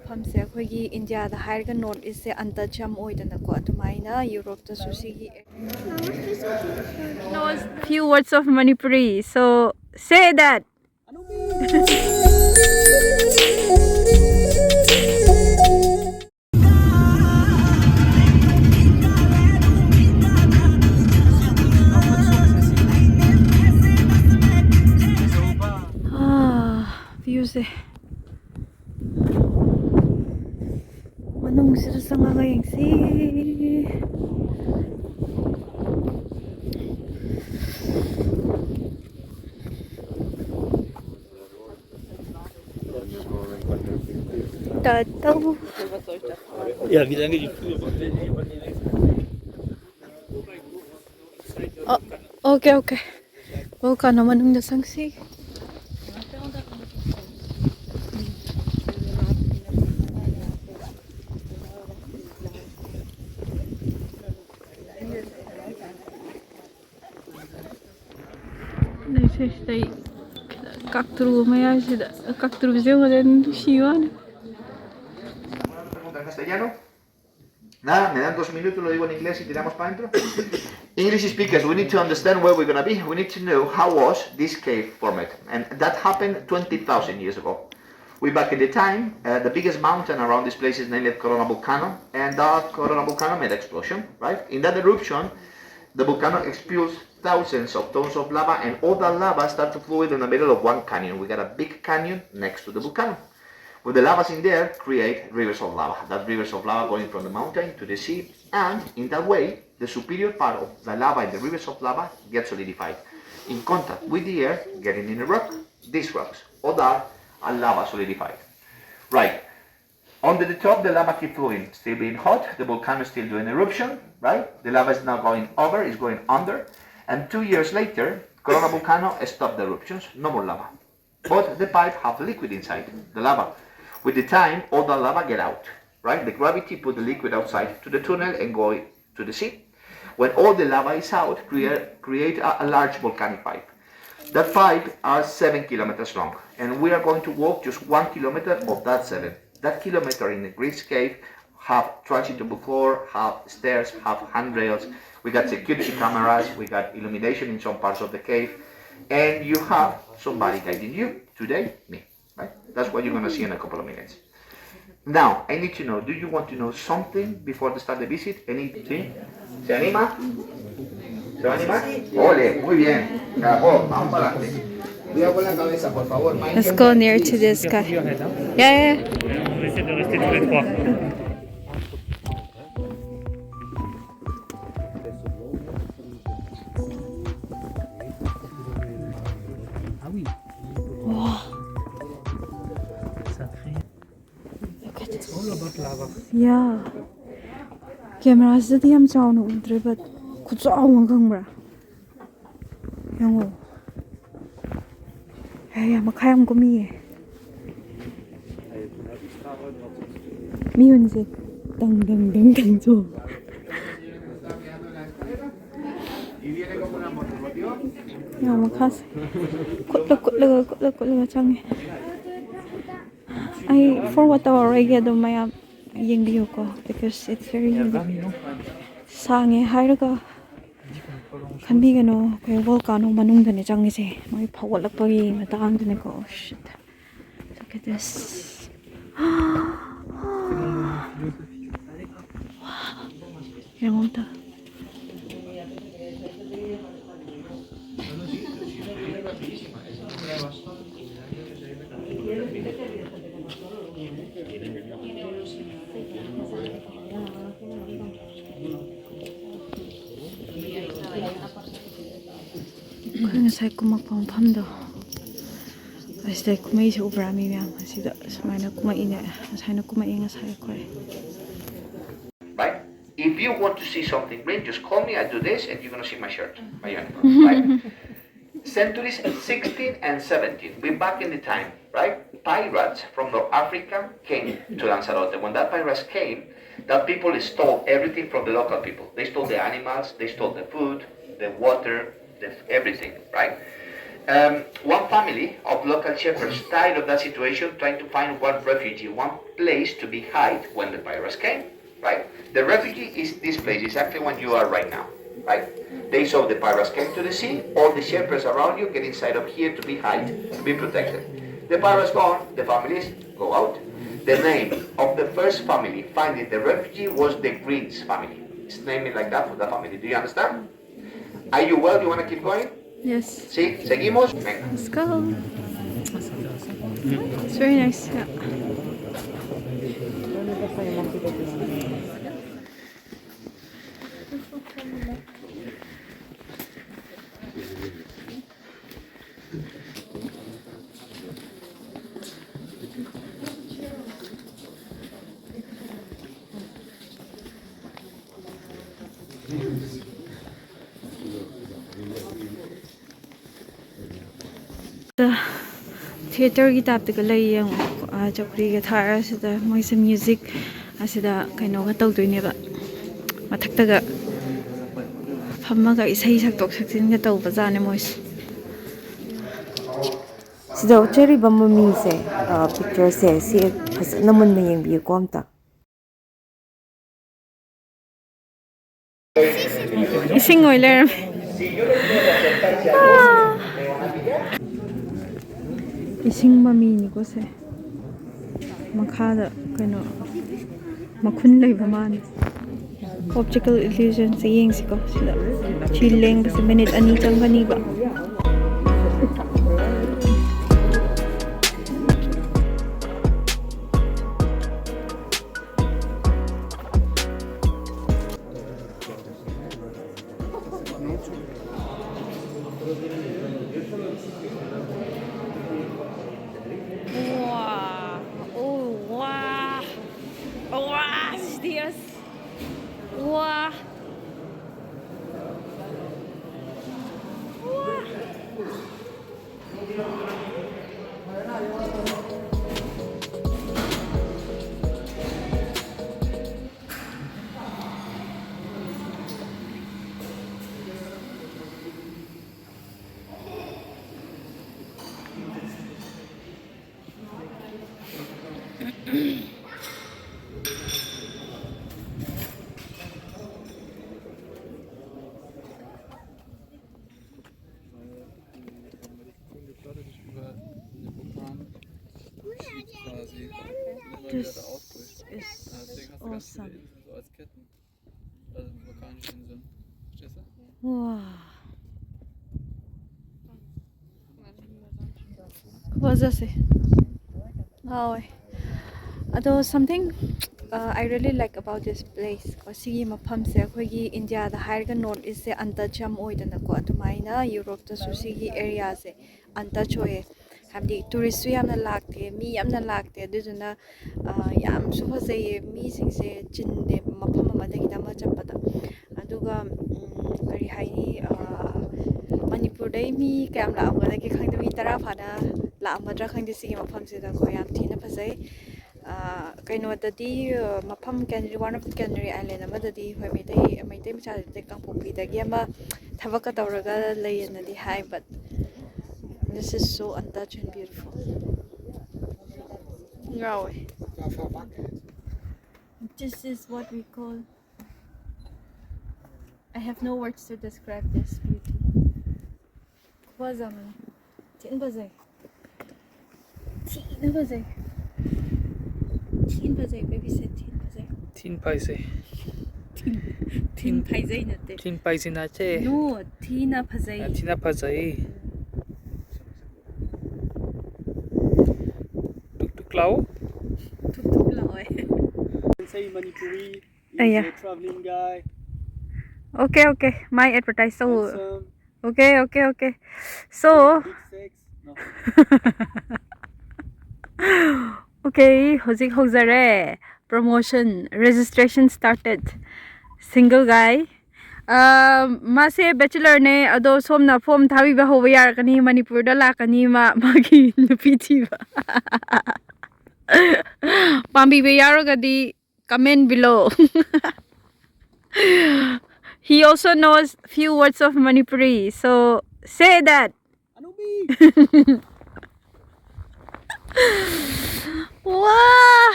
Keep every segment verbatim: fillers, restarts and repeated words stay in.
ꯃꯐꯝꯁꯦ ꯑꯩꯈꯣꯏꯒꯤ ꯏꯟꯗꯤꯌꯥꯗ ꯍꯥꯏꯔꯒ ꯅꯣꯔꯠ ꯏꯁꯁꯦ ꯑꯟꯇꯆꯝ ꯑꯣꯏꯗꯅꯀꯣ, ꯑꯗꯨꯃꯥꯏꯅ ꯌꯨꯔꯣꯞꯇꯁꯨ ꯁꯤꯒꯤ Few words of Manipuri. So say that. ꯚ꯭ꯌꯨꯁꯦ ꯃꯅꯨꯡꯁꯤꯗ ꯆꯪꯉꯒ ꯌꯦꯡꯁꯤ꯫ ꯇꯧ꯫ Okay okay. ꯚꯣꯜꯀꯥꯅꯣ ꯃꯅꯨꯡꯗ ꯆꯪꯁꯤ꯫ ꯂꯩꯁꯦ ꯁꯤꯗꯩ ꯀꯥꯛꯇ꯭ꯔꯨ ꯃꯌꯥꯏꯁꯤꯗ ꯀꯥꯛꯇ꯭ꯔꯨꯁꯦ ꯌꯦꯡꯉꯨꯗ ꯅꯨꯡꯁꯤ ꯋꯥꯅꯤ꯫ Nada, me dan dos minutos, lo digo en inglés y tiramos para adentro. English speakers, we need to understand where we're going to be. We need to know how was this cave formed. And that happened twenty thousand years ago. Way back in the time, uh, the biggest mountain around this place is named Corona Volcano. And that Corona Volcano made explosion, right? In that eruption, the volcano expels thousands of tons of lava, and all that lava start to fluid in the middle of one canyon. We got a big canyon next to the volcano. With the lavas in there, create rivers of lava. That rivers of lava going from the mountain to the sea, and in that way, the superior part of the lava in the rivers of lava gets solidified. In contact with the air, getting in a rock, these rocks, all that, are lava solidified. Right. Under the top, the lava keep flowing, still being hot. The volcano is still doing eruption, right? The lava is not going over, it's going under. And two years later, Corona volcano stopped the eruptions, no more lava. But the pipe have liquid inside, the lava. With the time, all the lava get out, right? The gravity put the liquid outside to the tunnel and go to the sea. When all the lava is out, create, create a, a large volcanic pipe. That pipe are seven kilometers long, and we are going to walk just one kilometer of that seven. That kilometer in the Greece cave have transitable floor, have stairs, have handrails. We got security cameras, we got illumination in some parts of the cave, and you have somebody guiding you. Today, me. Right? That's what you're going to see in a couple of minutes. Now, I need to know, do you want to know something before the start the visit? Anything? ¿Se anima? ¿Se va a animar? Ole, muy bien. Bravo, vamos para adelante. Cuidado con la cabeza, por favor. Let's go near to this guy. Yeah, yeah. On essaie de rester tous les trois. Ah oui, Wow. Sacré. Look at this. All about lava. Yeah. ꯀꯦꯃꯦꯔꯥꯁꯤꯗꯗꯤ ꯌꯥꯝ ꯆꯥꯎꯅ ꯎꯗ꯭ꯔꯦ, but ꯈꯨꯆꯥꯎ ꯑꯃ ꯈꯪꯕ꯭ꯔꯥ? ꯌꯦꯡꯉꯣ꯫ ꯑꯦ, ꯃꯈꯥ ꯌꯥꯝ ꯀꯨꯝꯃꯤꯌꯦ꯫ ꯃꯤꯍꯨꯟꯁꯦ ꯇꯪ ꯇꯪ ꯇꯪ ꯇꯪ ꯆꯣꯡ꯫ ꯌꯥꯝ ꯃꯈꯥꯁꯦ ꯀꯨꯠꯂ ꯀꯨꯠꯂꯒ ꯀꯨꯠꯂ ꯀꯨꯠꯂꯒ ꯆꯪꯉꯦ꯫ ꯑꯩ forward ꯇꯧꯔꯔꯣꯏꯒꯦ, ꯑꯗꯨꯝ ꯃꯌꯥꯝ ꯌꯦꯡꯕꯤꯌꯨꯀꯣ, because it's very ꯁꯥꯡꯉꯦ ꯍꯥꯏꯔꯒ ꯈꯟꯕꯤꯒꯅꯨ꯫ ꯑꯩꯈꯣꯏ volcano ꯃꯅꯨꯡꯗꯅꯦ ꯆꯪꯉꯤꯁꯦ, ꯃꯣꯏ ꯐꯧꯒꯠꯂꯛꯄꯒꯤ ꯃꯇꯥꯡꯗꯅꯦꯀꯣ꯫ Oh, shit. Look at this. ꯌꯦꯡꯉꯣ ꯑꯝꯇ꯫ ꯑꯩꯈꯣꯏ ꯉꯁꯥꯏ ꯀꯨꯝꯃꯛꯄ ꯃꯐꯝꯗꯣ, ꯑꯁꯤꯗ ꯀꯨꯝꯃꯩꯁꯦ ꯎꯕ꯭ꯔꯥ? ꯃꯤ ꯃꯌꯥꯝ ꯑꯁꯤꯗ ꯁꯨꯃꯥꯏꯅ ꯀꯨꯝꯃꯛꯏꯅꯦ꯫ ꯉꯁꯥꯏꯅ ꯀꯨꯝꯃꯛꯏ ꯉꯁꯥꯏ ꯑꯩꯈꯣꯏ꯫ Right? If you want to see something green, just call me. I do this, and you're gonna see my shirt. My uniform, right? Centuries sixteen and seventeen, we back in the time, right? Pirates from North Africa came to Lanzarote. When that pirates came, that people stole everything from the local people. They stole the animals, they stole the food, the water, the everything, right? Um, one family of local shepherds tired of that situation, trying to find one refugee, one place to be hide when the pirates came, right? The refugee is this place, exactly where you are right now, right? They saw the pirates came to the sea, all the shepherds around you get inside of here to be hide, to be protected. The pirates gone, the families go out. The name of the first family finding the refugee was the Greens family. It's naming like that for the family. Do you understand? Are you well? You want to keep going? Yes. Sí, seguimos. Venga. Let's go. It's very nice. Yeah. ꯊꯤꯌꯦꯇꯔꯒꯤ ꯇꯥꯏꯞꯇꯒ ꯂꯩ ꯌꯦꯡꯉꯣ꯫ ꯑꯥ, ꯆꯧꯀ꯭ꯔꯤꯒ ꯊꯥꯔ ꯁꯤꯗ ꯃꯣꯏꯁꯦ music ꯑꯁꯤꯗ ꯀꯩꯅꯣꯒ ꯇꯧꯗꯣꯏꯅꯦꯕ, ꯃꯊꯛꯇꯒ ꯐꯝꯃꯒ ꯏꯁꯩ ꯁꯛꯇꯣꯛ ꯁꯛꯆꯤꯟꯒ ꯇꯧꯕꯖꯥꯠꯅꯦ ꯃꯣꯏꯁꯦ꯫ ꯁꯤꯗ ꯎꯠꯆꯔꯤꯕ ꯃꯃꯤꯁꯦ, ꯄꯤꯛꯆꯔꯁꯦ, ꯁꯤ ꯐꯖꯅ ꯃꯨꯟꯅ ꯌꯦꯡꯕꯤꯌꯨꯀꯣ ꯑꯝꯇ꯫ ꯏꯁꯤꯡ ꯑꯣꯏ ꯂꯩꯔꯝꯃꯦ꯫ ꯑꯥ꯫ ꯏꯁꯤꯡ ꯃꯃꯤꯅꯤꯀꯣ ꯁꯦ꯫ ꯃꯈꯥꯗ ꯀꯩꯅꯣ ꯃꯈꯨꯟ ꯂꯩꯕ ꯃꯥꯜꯂꯦ꯫ Optical illusionꯁꯦ ꯌꯦꯡꯁꯤꯀꯣ ꯁꯤꯗ꯫ ꯁꯤ ꯂꯦꯡꯕꯁꯦ ꯃꯤꯅꯤꯠ ꯑꯅꯤ ꯆꯪꯒꯅꯤꯕ꯫ Wow. Oh, wow. Wow, Dios. Wow. Wow. This is awesome. Wow. ꯐꯖꯁꯦ꯫ ꯉꯥꯎꯋꯦ꯫ ꯑꯗꯣ something, uh, I really like about this place ꯀꯣ, ꯁꯤꯒꯤ ꯃꯐꯝꯁꯦ ꯑꯩꯈꯣꯏꯒꯤ ꯏꯟꯗꯤꯌꯥꯗ ꯍꯥꯏꯔꯒ ꯅꯣꯔꯠ ꯏꯁꯁꯦ ꯑꯟꯇꯆ ꯌꯥꯝ ꯑꯣꯏꯗꯅꯀꯣ, ꯑꯗꯨꯃꯥꯏꯅ ꯌꯨꯔꯣꯞꯇꯁꯨ ꯁꯤꯒꯤ ꯑꯦꯔꯤꯌꯥꯁꯦ ꯑꯟꯇꯆ ꯑꯣꯏꯌꯦ꯫ ꯍꯥꯏꯕꯗꯤ ꯇꯨꯔꯤꯁꯁꯨ ꯌꯥꯝꯅ ꯂꯥꯛꯇꯦ, ꯃꯤ ꯌꯥꯝꯅ ꯂꯥꯛꯇꯦ, ꯑꯗꯨꯗꯨꯅ ꯑ, ꯌꯥꯝꯁꯨ ꯐꯖꯩꯌꯦ꯫ ꯃꯤꯁꯤꯡꯁꯦ ꯆꯤꯟꯗꯦ ꯃꯐꯝ ꯑꯃꯗꯒꯤꯅ ꯑꯃ ꯆꯠꯄꯗ꯫ ꯑꯗꯨꯒ ꯎꯝ, ꯀꯔꯤ ꯍꯥꯏꯅꯤ, ꯑ, ꯃꯅꯤꯄꯨꯔꯗꯩ ꯃꯤ ꯀꯌꯥꯝ ꯂꯥꯛꯑꯝꯒꯗꯒꯦ ꯈꯪꯗꯦ, ꯃꯤ ꯇꯔꯥ ꯐꯥꯅ ꯂꯥꯛꯑꯝꯃꯗ꯭ꯔꯥ ꯈꯪꯗꯦ ꯁꯤꯒꯤ ꯃꯐꯝꯁꯤꯗꯀꯣ꯫ ꯌꯥꯝ ꯊꯤꯅ ꯐꯖꯩ꯫ ꯑ, ꯀꯩꯅꯣꯗꯗꯤ, ꯑ, ꯃꯐꯝ ꯀꯦꯅꯔꯤ, one of the Canary Island ꯑꯃꯗꯗꯤ ꯍꯣꯏ ꯃꯩꯇꯩ ꯃꯩꯇꯩ ꯃꯆꯥꯁꯤꯡꯁꯦ ꯀꯥꯡꯄꯣꯛꯄꯤꯗꯒꯤ ꯑꯃ ꯊꯕꯛꯀ ꯇꯧꯔꯒ ꯂꯩꯌꯦꯅꯗꯤ ꯍꯥꯏ, but this is so untouched and beautiful. ꯉꯥꯎꯋꯦ꯫ This is what we call, I have no words to describe this beauty. ꯈꯨꯐꯖ ꯑꯃꯅꯤ꯫ ꯊꯤꯅ ꯐꯖꯩ꯫ ꯊꯤꯅ ꯐꯖꯩ꯫ ꯊꯤꯅ ꯐꯖꯩ, baby ꯁꯦ ꯊꯤꯅ ꯐꯖꯩ꯫ ꯊꯤꯟ ꯄꯥꯏꯁꯦ꯫ ꯊꯤꯟ, ꯊꯤꯟ ꯐꯩꯖꯩ ꯅꯠꯇꯦ꯫ ꯊꯤꯟ ꯄꯥꯏꯁꯦ ꯅꯠꯇꯦ꯫ No, ꯊꯤꯅ ꯐꯖꯩ꯫ ꯊꯤꯅ ꯐꯖꯩ꯫ ꯇꯨꯛ ꯇꯨꯛ ꯂꯥꯎ꯫ ꯊꯨꯛ ꯊꯨꯛ ꯂꯥꯎꯋꯦ꯫ Say Manipuri is ꯑꯌꯥ꯫ A traveling guy. Okay, okay. My advertise ꯇꯧ꯫ Handsome. Okay, okay, okay. So, big sex. No. Okay, ꯍꯧꯖꯤꯛ ꯍꯧꯖꯔꯦ꯫ Promotion, registration started. Single guy. ꯑ, ꯃꯥꯁꯦ bachelorꯅꯦ, ꯑꯗꯣ ꯁꯣꯝꯅ form ꯊꯥꯕꯤꯕ ꯍꯧꯕ ꯌꯥꯔꯒꯅꯤ꯫ ꯃꯅꯤꯄꯨꯔꯗ ꯂꯥꯛꯀꯅꯤ ꯃꯥ, ꯃꯥꯒꯤ ꯅꯨꯄꯤ ꯊꯤꯕ꯫ ꯄꯥꯝꯕꯤꯕ ꯌꯥꯎꯔꯒꯗꯤ comment below. He also knows few words of Manipuri, so say that. Anubi. Wow!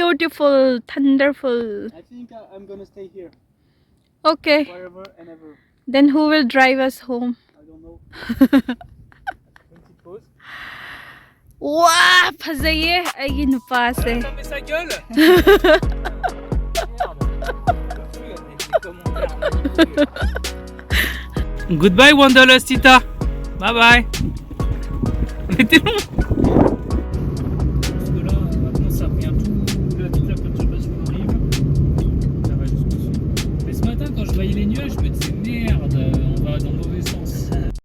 Beautiful, thunderful. I think I- I'm gonna stay here Okay, forever and ever. Then who will drive us home? I don't know. 와, ꯐꯖꯩꯌꯦ ꯑꯩꯒꯤ ꯅꯨꯄꯥꯁꯦ. Fermez sa gueule. Goodbye, Wanderlust Tita. Bye bye.